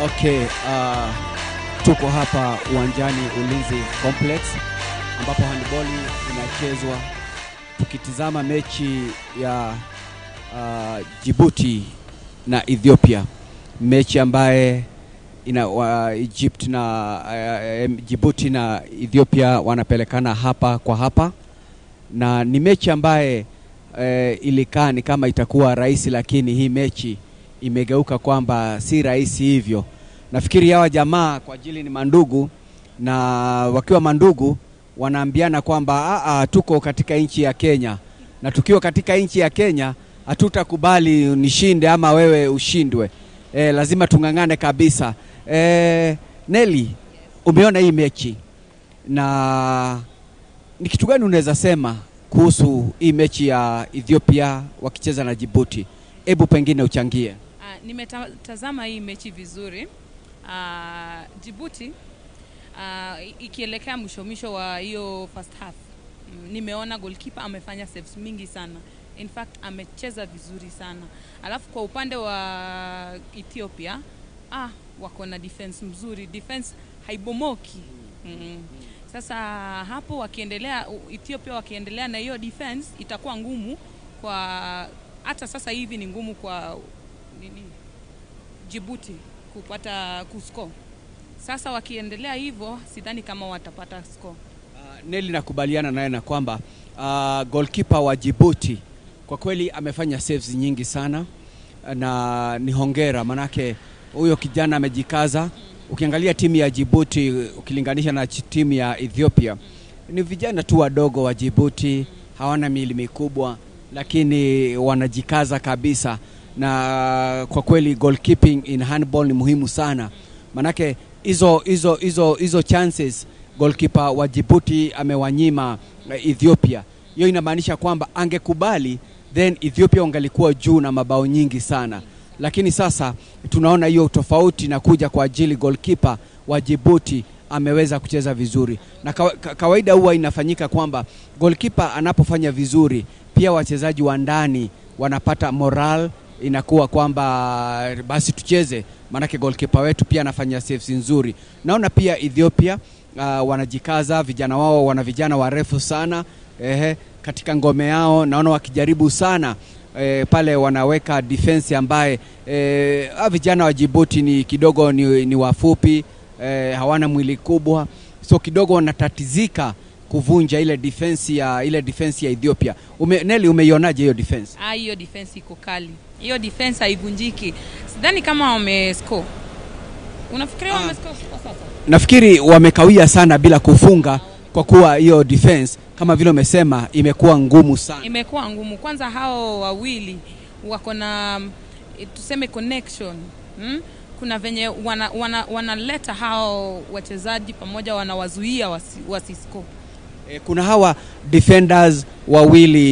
Okay, tuko hapa uwanjani Ulinzi Complex ambapo handball inachezwa, tukitizama mechi ya Djibouti na Ethiopia, mechi ambaye ina Egypt na Djibouti na Ethiopia wanapelekana hapa kwa hapa, na ni mechi ambaye ilikaa ni kama itakuwa rahisi, lakini hii mechi imegeuka kwamba si rahisi hivyo. Nafikiri hawa jamaa kwa ajili ni mandugu, na wakiwa mandugu wanaambiana kwamba tuko katika nchi ya Kenya, na tukiwa katika nchi ya Kenya hatutakubali nishinde ama wewe ushindwe. Lazima tungangane kabisa. Nelly, umeona hii mechi, na ni kitu gani unaweza sema kuhusu hii mechi ya Ethiopia wakicheza na Djibouti? Hebu pengine uchangie. Nimetazama hii mechi vizuri. Djibouti ikielekea mwisho wa hiyo first half, nimeona goalkeeper amefanya saves mingi sana. In fact amecheza vizuri sana. Alafu kwa upande wa Ethiopia, wako na defense mzuri, defense haibomoki. Sasa hapo wakiendelea, Ethiopia wakiendelea na hiyo defense itakuwa ngumu kwa, hata sasa hivi ni ngumu kwa nini Djibouti kupata kuscore. Sasa wakiendelea hivyo sidhani kama watapata score. Nelly, nakubaliana naye na kwamba goalkeeper wa Djibouti kwa kweli amefanya saves nyingi sana, na ni hongera manake huyo kijana amejikaza. Ukiangalia timu ya Djibouti ukilinganisha na timu ya Ethiopia, ni vijana tu wadogo wa Djibouti, hawana miili mikubwa, lakini wanajikaza kabisa. Na kwa kweli goalkeeping in handball ni muhimu sana, manake hizo chances goalkeeper wa Djibouti amewanyima Ethiopia. Hiyo inamaanisha kwamba angekubali, then Ethiopia wangalikuwa juu na mabao nyingi sana. Lakini sasa tunaona hiyo tofauti na kuja kwa ajili goalkeeper wa Djibouti ameweza kucheza vizuri. Na kawaida huwa inafanyika kwamba goalkeeper anapofanya vizuri, pia wachezaji wa ndani wanapata moral, inakuwa kwamba basi tucheze, manake goalkeeper wetu pia anafanya saves nzuri. Naona pia Ethiopia wanajikaza, vijana wao wana vijana warefu sana katika ngome yao, naona wakijaribu sana pale wanaweka defense ambaye vijana wa Djibouti ni kidogo ni wafupi, hawana mwili kubwa, so kidogo wanatatizika kuvunja ile defense ya Ethiopia. Nelly, umeionaje hiyo defense? Hiyo defense iko kali. Hiyo defense haivunjiki. Sidhani kama wamescore. Unafikiria wamescore kwa sasa? Nafikiri wamekawia sana bila kufunga, kwa kuwa hiyo defense kama vile umesema imekuwa ngumu sana. Imekuwa ngumu. Kwanza hao wawili wako na tuseme connection. Kuna venye wanaleta hao wachezaji pamoja, wanawazuia wasiscore. Kuna hawa defenders wawili.